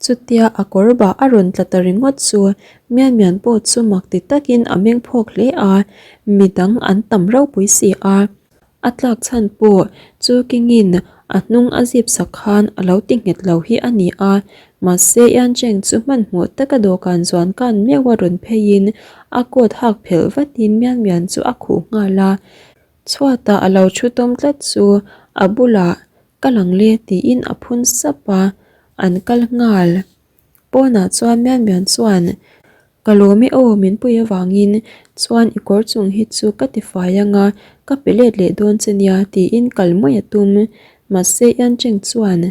Chutia a kawr bah a rawn tla ta ringawt chu Mian Mian pawh chu mak ti takin a meng phawk hle a, midang an tam ropui si a. A tlak chhan pawh chu Kingin a hnung a zip sak khan a lo ti nghet lo hi a ni a, mahse Yancheng chu hmanhmawh taka dawhkan zuan kan meuh a rawn pheiin a coat hak phelh vatin Mian Mian chu a khuh nghal a. Chhuatah a lo thu tawm tlat chu a bulah Ka lang le tiin a phun sap a, an kal nghal. Pawnah chuan Mian Mian chuan, Ka lawm e aw, min pui avangin chuan i kawr chung hi chu ka ti fai anga ka pe let leh dawn che nia tiin kal mai a tum. Mahse Yan Cheng chuan,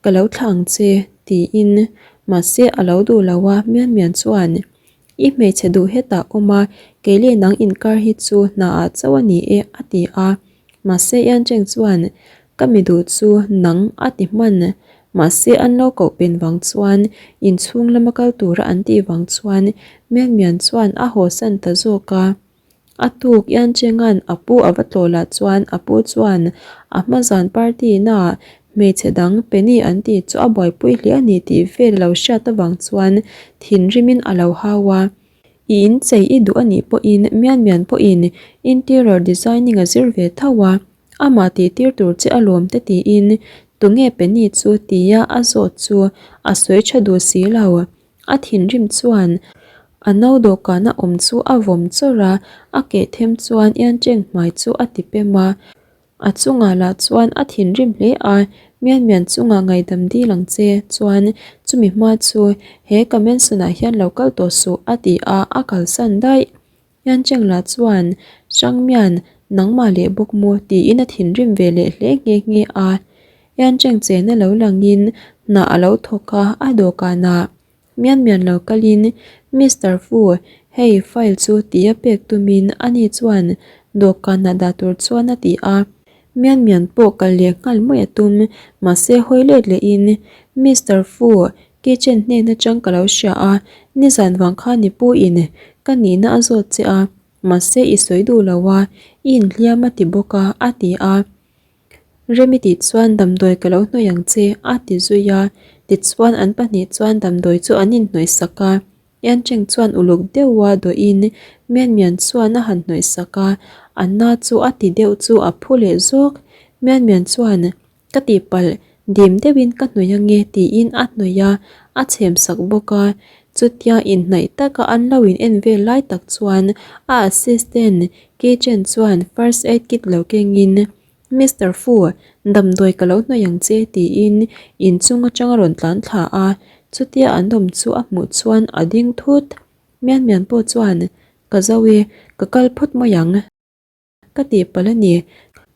Ka lo thlah ang che tiin mahse a lo duh lo a, Mian Mian chuan, I hmeichhe duh hetah awm a, kei leh nang inkar hi chu hnaah chauh a ni e a ti a. Mahse Yan Cheng chuan, Ka mi duh chu nang a ti hman. Mahse an lo koh pen vang chuan inchhung lama kal tura an tih vang chuan Mian Mian chuan a hawsan ta zawk a. A tuk Yan Chenga'n a pu a va tlawh lah chuan a pu chuan a hma zan party naah hmeichhe dang Penny an tih chu a buaipui hle a ni tih vel a lo hriat avang chuan thinrimin a lo hau a. I inchei i duh a nih pawhin Mian Mian pawhin interior designing a zir ve tho a. Amah tih tir tur che a lawm te tiin tunge Penny chu tia a zawt chu a sawi tha duh si lo. A thinrim chuan a no dawhkana awm chu a vawm chawrh a, a keh them chuan Iancheng hmai chu a ti pem a. A chungah lah chuan a thinrim hle a, Mian Mian chungah ngaihdam dil ang che chuan chumi hma chu he ka mansion ah hian lo kal tawh suh a ti a, a kalsan daih. Yancheng lah chuan, Changmian, nangmah leh bawk maw? tiin a thinrim ve leh hle nghe nghe a. Yancheng chena lo langin hna a lo thawk a, a dawhkanah Mian Mian lo kalin, Mister Fu, hei file chu tia pek tumin ani chuan dawhkanah dah tur chuan a ti a. Mian Mian pawh kal leh nghal mai a tum, mahse hawi let lehin, Mister Fu, Kitchen hnen atang ka lo hria a, nizan vang khan i pu in ka nihna a zawt che a, mahse i sawi duh lo a, i inhliam a ti bawk a, a ti a. Remi tih chuan damdawi ka lo hnawih ang che, a ti zui a, tichuan an pahnih chuan damdawi chu an inhnawih sak a, Yancheng chuan uluk deuha dawhin Mian Mian chuan a han hnawih sak a, a na chu a ti deuh chu a phu leh zawk, Mian Mian chuan Ka tihpalh, dim deuhin ka hnawih ange tiin a hnawih a, a chhem sak bawk a. Chutia inhnaih taka an lo in en vel lai tak chuan a assistant Kitchen chuan first aid kit lo kengin, Mister Fu, damdawi ka lo hnawih ang che tiin inchung atang a rawn tlan thla a. Chutia an awm chu a hmuh chuan a ding thut. Mian Mian pawh chuan, Ka zo e, ka kal phawt mai ang. Ka tihpalh a ni.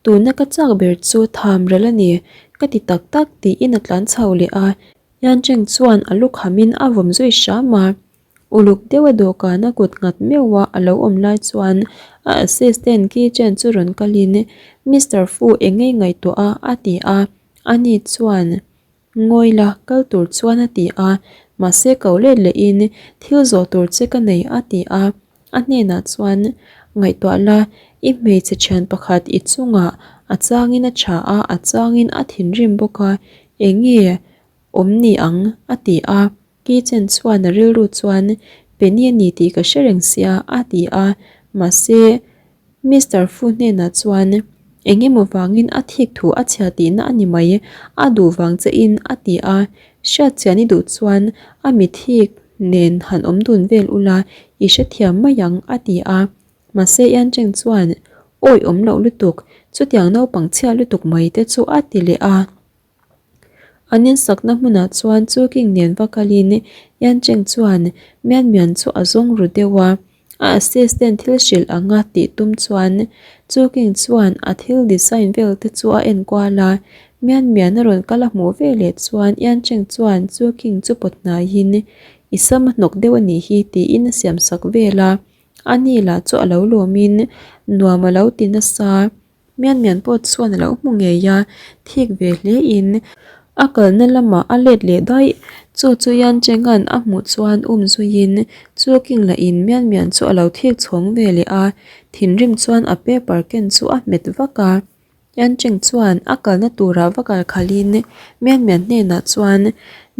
Tuna ka chak ber chu tham ral a ni. Ka ti tak tak tiin a tlan chho leh a. Yancheng chuan a lu khamin a vawm zui hram a. Uluk deuha dawhkan a kut nghat meuh a a lo awm lai chuan a assistant kitchen chu rawn kalin Mister Fu engei ngaihtuah a a ti a. Ani chuan Ngawi la, kal tur chuan a ti a, mahse ko let lehin thil zawh tur che ka nei a ti a, a hnenah chuan ngaihtuah la, i hmeichhe thian pakhat i chungah a changin a tha a, a changin a thinrim bawk a, eng nge awm ni ang a ti a, Kitchen chuan a rilru chuan Penny a ni tih ka hre reng sia a ti a, mahse Mister Fu hnenah chuan eng emaw vangin a thik thu a chhia tihna a ni mai, a duh vang che in a ti a, hriat chian i duh chuan a mi thik nen han awm dun vel ula i hrethiam mai ang a ti a, mahse Yan Cheng chuan awi awm loh lutuk, chutiang naupang chhia lutuk mai te chu a ti leh a. An insakna hmunah chuan chu king nen va kalin Yan Cheng chuan Mian Mian chu a zawng ru deuh a, a assistant thil hrilh anga tih tum chuan chu king chuan a thil design vel te chu a en kual a, Mian Mian a rawn kal a hmuh ve leh chuan Yan Cheng chuan chu king chu pawt hnaiin i sam a hnawk deuh a nih hi tiin a siam sak vel a, ani lah chu a lo lawmin nuam a lo ti nasa. Mian mian pawh chuan a lo hmu ngei a, thik ve hle in a kalna lamah a let leh daih. Chu chu Yan Chenga'n a hmuh chuan um zuiin chu king lah in mian mian chu a lo thik chhawng ve leh a, thinrim chuan a paper ken chu a hmet vak a. Yan Cheng chuan a kalna turah va kal khalhin mian mian hnenah chuan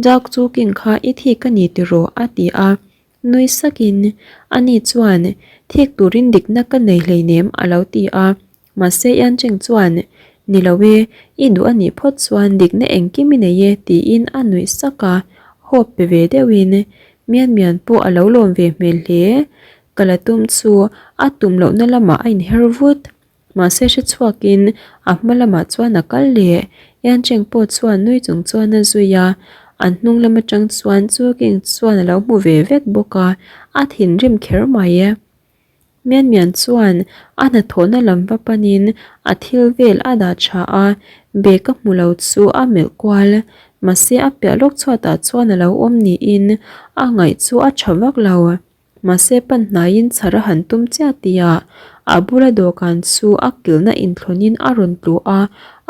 Zhao Zuqing kha i thik a ni tiraw? a ti a. Nui sakin, ani chuan, Thik turin dikna ka nei hleinem a lo ti a. Mahse Yan Cheng chuan, Ni lo e, i duh a nih phawt chuan dikna engkim i nei e tiin a nuih sak a, hope pe ve deuhin Mian Mian pawh a lo lawm ve hmel hle. Ka la tum chu a tum lohna lamah a inher vut. Mahse hre chhuakin a hma lamah chuan a kal leh. Yan Cheng pawh chuan nui chung chuan a zui a, an hnung lam atang chuan Chu King chuan a lo hmu ve vek bawk a, a thinrim kher mai. Mian Mian chuan a hnathawhna lam va panin a thil vel a dah tha a, bag a hmu lo chu a melh kual. Mahse a piah lawk chhuatah chuan a lo awm niin a ngaih chu a tha vak lo. Mahse pan hnaiin chhar a han tum chiah tihah a bula dawhkan chu a kilhna inthlawnin a rawn tlu a,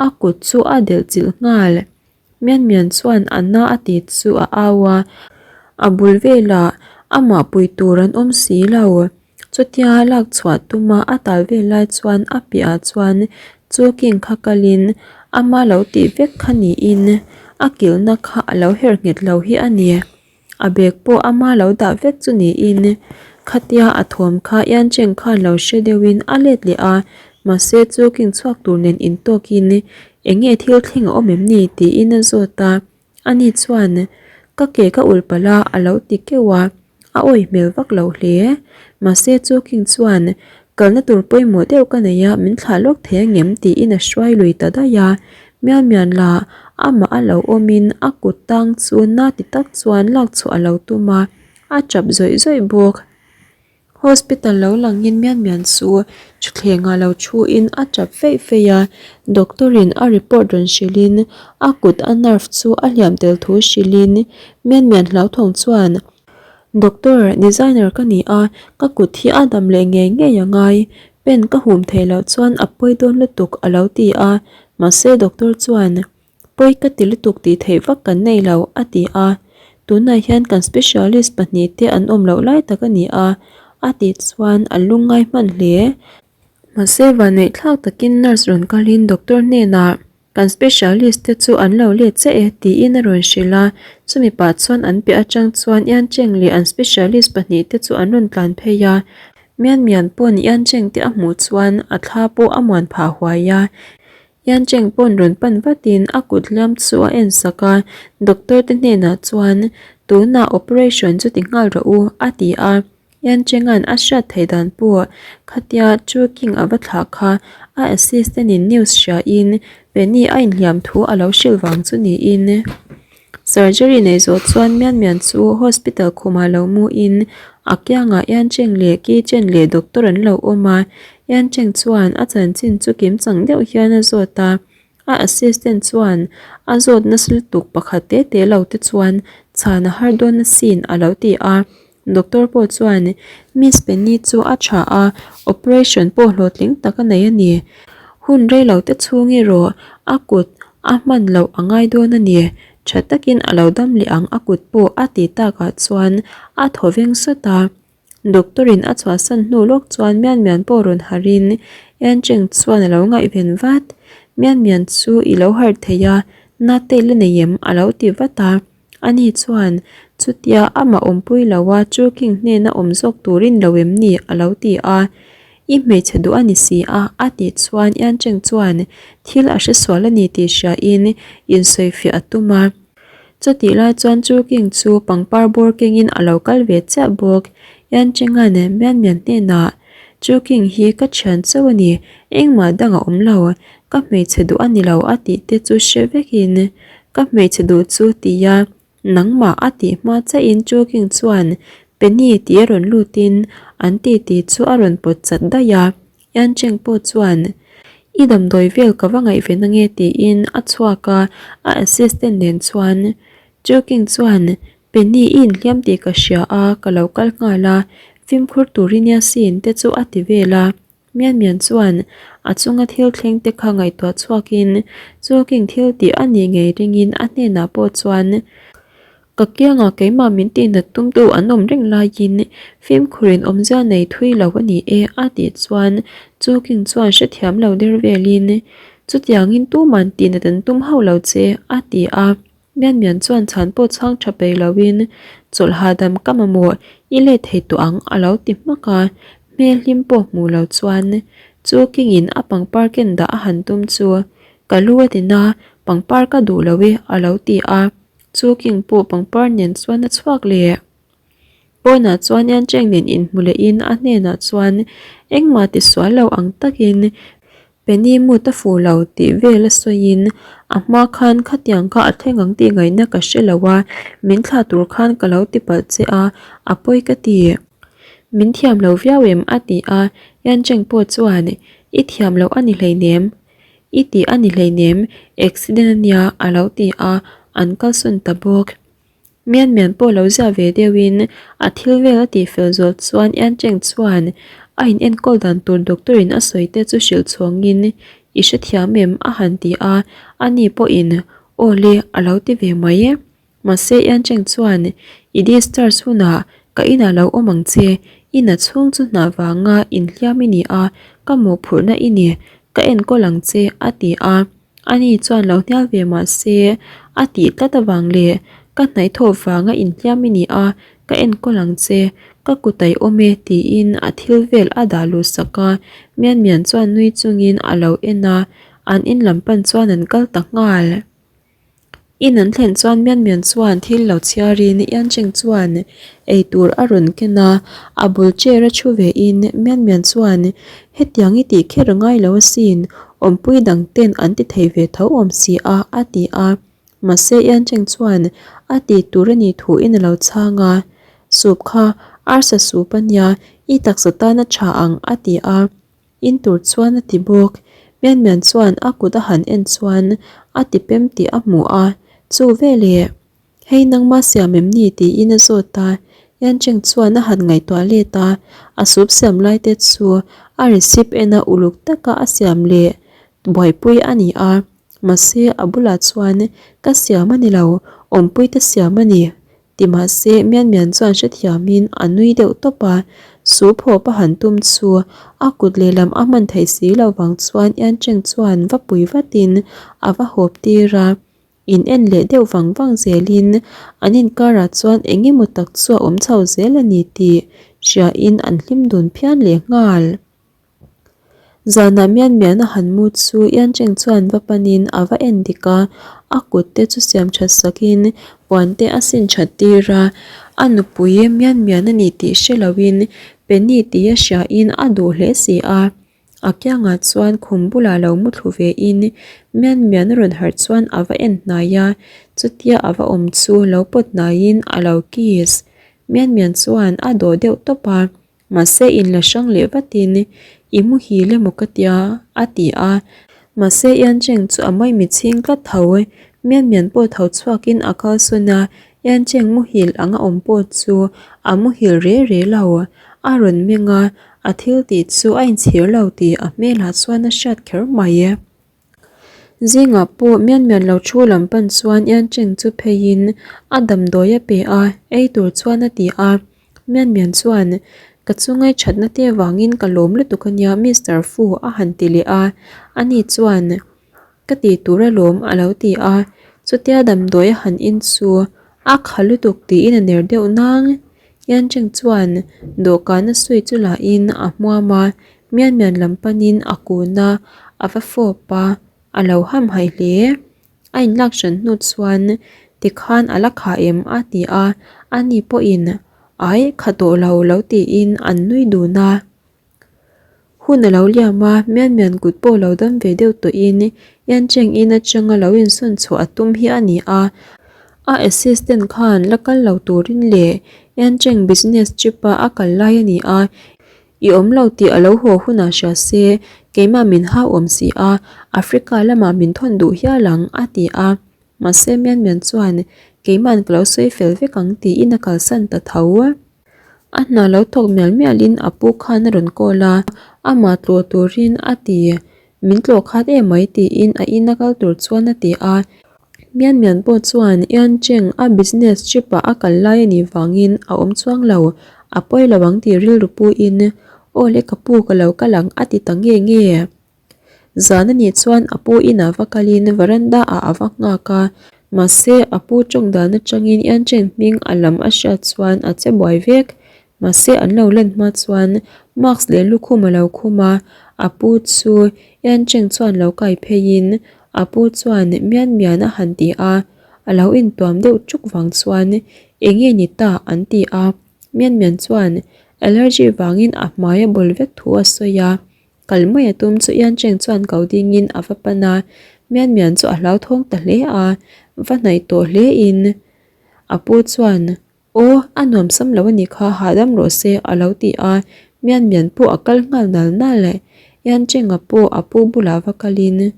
a kut chu a delh chilh nghal. Mian Mian chuan a na a ti chu a au a, a bul velah amah pui tur an awm si lo. Chutia lak chhuah tuma a tal vel lai chuan a piahah chuan chu king kha kalin ama lo tih vek kha niin a kilhna kha a lo herh nghet lo hi a ni. A bag pawh ama lo dah vek chu niin khatia a thawm kha Yan Cheng khan lo hre deuhin a let leh a, mahse chu king chhuak tur nen intawkin eng nge thil thleng a awm em ni tiin a zawt a, ani chuan ka ke ka ulh palh a a lo ti keuh a, a awih hmel vak lo hle. Mahse chu king chuan kalna tur pawimawh deuh ka nei a min thlah lawk thei angem tiin a hruai lui ta daih a, Mian mian la, amah a lo awmin a kut tang chu na ti tak chuan lak chhuah a lo tum a, a tap zawih zawih bawk. Hospital lo langin mian mian chu thutthlengah lo thuin a tap feih feih a, doctor in a report rawn hrilhin a kut a nerve chu a hliam tel thu hrilhin mian mian hlauthawng chuan Doctor, designer ka ni a, ka kut hi a dam leh ngei ngei a ngai. Pen ka hum theih loh chuan a pawi dawn lutuk a lo ti a, mahse doctor chuan, Pawi ka ti lutuk tih theih vak kan nei lo, a ti a. Tunah hian kan specialist pahnihte an awm loh lai tak a ni a, a tih chuan a lungngai hman hle. Mahse vanneihthlak takin nurse rawn kalin doctor hnenah, Kan specialist te chu an lo let che e tiin a rawn hrilh a, chumi pah chuan an piah atang chuan Yan Cheng leh an specialist pahnih te chu an rawn tlan phei a. Mian Mian pawn Yan Cheng te a hmuh chuan a thla pawh a muan phah huai a. Yan Cheng pawn rawn pan vatin a kut hliam chu a en sak a, doctor te hnenah chuan tunah operation chu ti nghal rawh u a ti a. Yancheng-a'n a hriat theih dan pawh khatia Chu King a va thlah kha a assistant-in news hriain Penny a inhliam thu a lo hrilh vang chu niin surgery nei zawh chuan Mian Mian chu hospital khumah lo muin a kiangah Yancheng leh Ki Chen leh doctor an lo awm a, Yancheng chuan a chanchin chu kimchang deuh hian a zawt a. A assistant chuan a zawt nasa lutuk pakhat te te lo te chuan chhan a har dawn asin a lo ti a. Doctor pawh chuan Miss Penny chu a tha a, operation pawh hlawhtling tak a nei a ni. Hun rei lo te chhung erawh a kut a hman loh a ngai dawn a ni. Tha takin a lo dam leh ang a kut pawh a ti takah chuan a thaw veng sawt a. Doctor in a chhuahsan hnu lawk chuan Mian Mian pawh rawn harh in Yan Cheng chuan a lo ngaihven vat. Mian Mian chu i lo harh thei a, na te la nei em? a lo ti vat a. Ani chuan, Chutia amah awmpui lo a Chu King hnena awm zawk turin lo em ni? a lo ti a. I hmeichhe duh a ni si a, a tih chuan Yan Cheng chuan thil a hresual a ni tih hria in insawifiah a tum a. Chutih lai chuan Chu King chu pangpar bawr kengin a lo kal ve chiah bawk. Yan Chenga'n Mian Mian hnenah, Chu King hi ka thian chauh a ni, engmah dang a awm lo, ka hmeichhe duh a ni lo a tih te chu hre vekin, Ka hmeichhe duh chu tia nangmah a tih hma chiahin Chu King chuan Penny tih a rawn lutin an titi chu a rawn pawt chat daih a. Yan Cheng pawh chuan, I damdawi vel ka va ngaihven ange tiin a chhuak a, a assistant nen chuan Chu King chuan, Penny i inhliam tih ka hria a, ka lo kal nghal a, fimkhur tur i nia sin te chu a ti vel a. Mian Mian chuan a chunga thil thleng te kha ngaihtuah chhuakin Chu King thil tih a nih ngei ringin a hnenah pawh chuan, Ka kiangah keimah min tihnat tumtu an awm reng laiin fimkhurin awmzia nei thui lo a ni e a tih chuan Chu King chuan hrethiam lo der velin chutiangin tuman tihnat an tum hauh lo che a ti a. Mian Mian chuan chhan pawh chhang tha peih loin, Chawlh hahdam ka mamawh, i let thei tawh ang a lo ti hmak a. Hmel hlim pawh hmuh lo chuan chu kingin a pangpar ken dah a han tum chu, Ka lu a ti na, pangpar ka duh lo e a lo ti a. Chu king pawh pangpar nen chuan a chhuak leh. Pawnah chuan Yancheng nen inhmu lehin a hnenah chuan engmah ti sual lo ang takin Penny mood a fuh lo tih vel a sawiin a hma khan khatiang kha a thleng ang tih ngaihna ka hre lo a, min thlah tur khan ka lo ti palh che a, a pawi ka ti. Min thiam lo viau em? a ti a, Yancheng pawh chuan I thiam loh a ni hleinem, i tih a ni hleinem, accident a nia a lo ti a, an kalsawn ta bawk. Mian mian pawh lo ziah ve deuhin a thil vel a tih fel zawh chuan Yan Cheng chuan a in enkawl dan tur doctor in a sawi te chu hrilh chhuangin I hrethiam em? a han ti a, ani pawhin Aw le a lo ti ve mai. Mahse Yan Cheng chuan I discharge hunah ka inah lo awm ang che, i na chhung chu hnah vanga inhliam i ni a, ka mawhphurhna i ni, ka enkawl ang che a ti a. Ani chuan lo hnial ve mah se, a tih tlat avang leh ka hnaihthawh vanga inhliam i ni a, ka enkawl ang che, ka kut a i awm e tiin a thil vel a dah luh sak a, Mian Mian chuan nui chungin a lo en a, an in lam pan chuan an kal ta nghal. In an thlen chuan Mian Mian chuan thil lo chhiarin Yan Cheng chuan ei tur a rawn ken a, a bul chair a thu ve in Mian Mian chuan hetiang i tih kher a ngai lo asin, awmpui dang ten an ti thei ve tho awm si a a ti a. Mahse Yan Cheng chuan a tih tur a nih thu in a lo chhang a, Soup kha arsa soup a nia, i taksa tan a tha ang a ti a. In tur chuan a ti bawk. Mian Mian chuan a kut a han en chuan a ti pem tih a hmu a, Chu veleh, hei nangma siam em ni? tiin a zawt a. Yan Cheng chuan a han ngaihtuah let a, a sup siam lai te chu a receipt en a uluk taka a siam leh buaipui a ni a, mahse a bulah chuan ka siam a ni lo, awmpui te siam a ni Ti mahse Mian Mian chuan hrethiamin a nui deuh tawp a, su phawp a han tum chu a kut lehlam a hman theih si lo vang chuan Yan Cheng chuan va pui vatin a va hawp tir a, in en leh deuh vang vang zelin an inkarah chuan eng emaw tak chu a awm chho zel a ni tih hriain an hlim dun phian leh nghal. Zanah mian mian a han mu chu Yan Cheng chuan va panin a va en dik a, a kut te chu siam that sakin puan te a sin that tir a, a nupui mian mian a ni tih hre loin Penny tih a hriain a duh hle si a, a kiangah chuan khum bulah lo mu thlu vein mian mian a rawn harh chuan a va en hnai a, chutia a va awm chu lo pawt hnaiin a lo kiss mian mian chuan a dawh deuh tawp a. Mahse inla hrang leh vatin i muhil emaw ka tia a ti a. Mahse Yan Cheng chu a mai mitchhing tlat tho. Mian Mian pawh tho chhuakin a kalsawn a, Yan Cheng muhil anga awm pawh chu a muhil re re lo. A rawn meng a, a thil tih chu a inchhir lo tih a hmelah chuan a hriat kher mai. Zingah pawh mian mian lo thu lam pan chuan Yan Cheng chu pheiin a damdawi a pe a, ei tur chuan a ti a. Mian mian chuan, Ka chungai thatna te vangin ka lawm lutuk a nia Mister Fu a han ti leh a. Ani chuan, Ka ti tur alawm a lo ti a. Chutia damdawi a han in chu a kha lutuk tiin a ner deuh nang. Yan Cheng chuan dawhkan a suit chu lahin a hmuam a, Mian mian lam panin a kun a, a va fawp a, a lo hamhaih hle. A inlak hran hnu chuan tikhan a la kha em a ti a, ani pawhin Ai kha tawh lo lo tiin an nui dun a. Hun a lo liam a, Mian mian kut pawh lo dam ve deuh tawhin Yan Cheng in atanga lo insawn chhuah a tum hi a ni a, a assistant khan la kal lo turin leh Yan Cheng business trip a a kal lai a ni a, I awm lo tih a lo haw hunah hria se, keimah min hau awm si a, Africa lamah min thawn duh hial ang, a ti a. Mahse Mian Mian chuan, Keima'n ka lo sawi fel vek ang tiin a kalsan ta tho. A hna lo thawk mial mialin a pu khan a rawn call a, amah tlawh turin a ti. Min tlawh khat emai tiin a ina kal tur chuan a ti a. Mian Mian pawh chuan Yan Cheng a business trip ah a kal lai a nih vangin a awm chuang lo, a pawi lo ang tih rilru puin Aw le ka pu ka lo kal ang a ti ta nge nge. Zan a nih chuan a pu inah va kalin veranda ah a va nghak a. Mahse, a pu tawng dan atangin Yancheng hming a lam a hriat chuan a che buai vek. Mahse, an lo lan hma chuan mask leh lukhum a lo khum a, a pu chu Yancheng chuan lo kai pheiin a pu chuan Mian Mian a han ti a, a lo intuam deuh ṭuk vang chuan eng nge ni ta an ti a, Mian Mian chuan allergy vangin a hmai a bawl vek thu a sawi a. Kal mai a tum chu Yancheng chuan ko dingin a va pan a, Mian Mian chu a hlauthawng ta hle a, va hnaih tawh hle in a pu chuan Aw, a nuam sam lo a nih kha hahdam rawh se a lo ti a, Mian Mian pawh a kal nghal nal nal. Yancheng-a pawh a pu bulah va kalin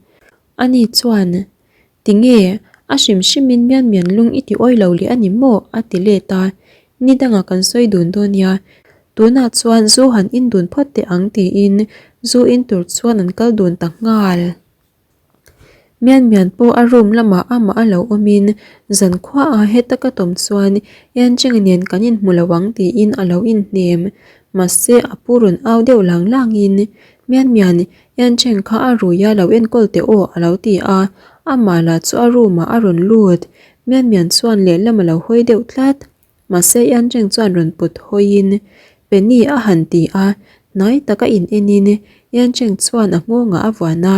ani chuan Tinge, a hrim hrimin Mian Mian lung i ti awi lo leh a ni maw? a ti let a, Ni dangah kan sawi dun dawn nia, tunah chuan zu han in dun phawt teh ang tiin zu in tur chuan an kal dun ta nghal. Mian Mian pawh a room lamah amah a lo awmin zankhuaah heta ka tawm chuan Yancheng nen kan inhmu lo ang tiin a lo inhnem. Mahse a pu rawn au deuh lang langin Mian Mian Yancheng kha a rui a lo enkawl teh aw a lo ti a, amah lah chu a room ah a rawn lut. Mian Mian chuan lehlam a lo hawi deuh tlat. Mahse Yancheng chuan rawn put hawiin Penny a han ti a, hnai taka in enin Yancheng chuan a nghawngah a vuan a.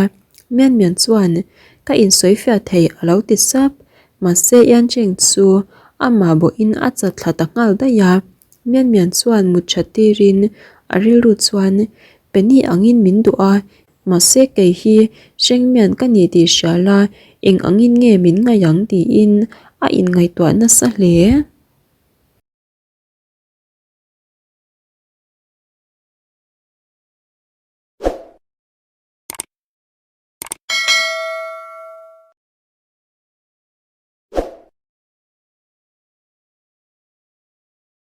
Mian Mian chuan Ka insawi fiah thei a lo ti sap. Mahse Yancheng chu amah bawhin a chat thla ta nghal daih a. Mian Mian chuan mut that tirin a rilru chuan Penny angin min duh a, mahse kei hi Hrengmian ka ni tih hria la, eng angin nge min ngaih ang tiin a inngaihtuah nasa hle.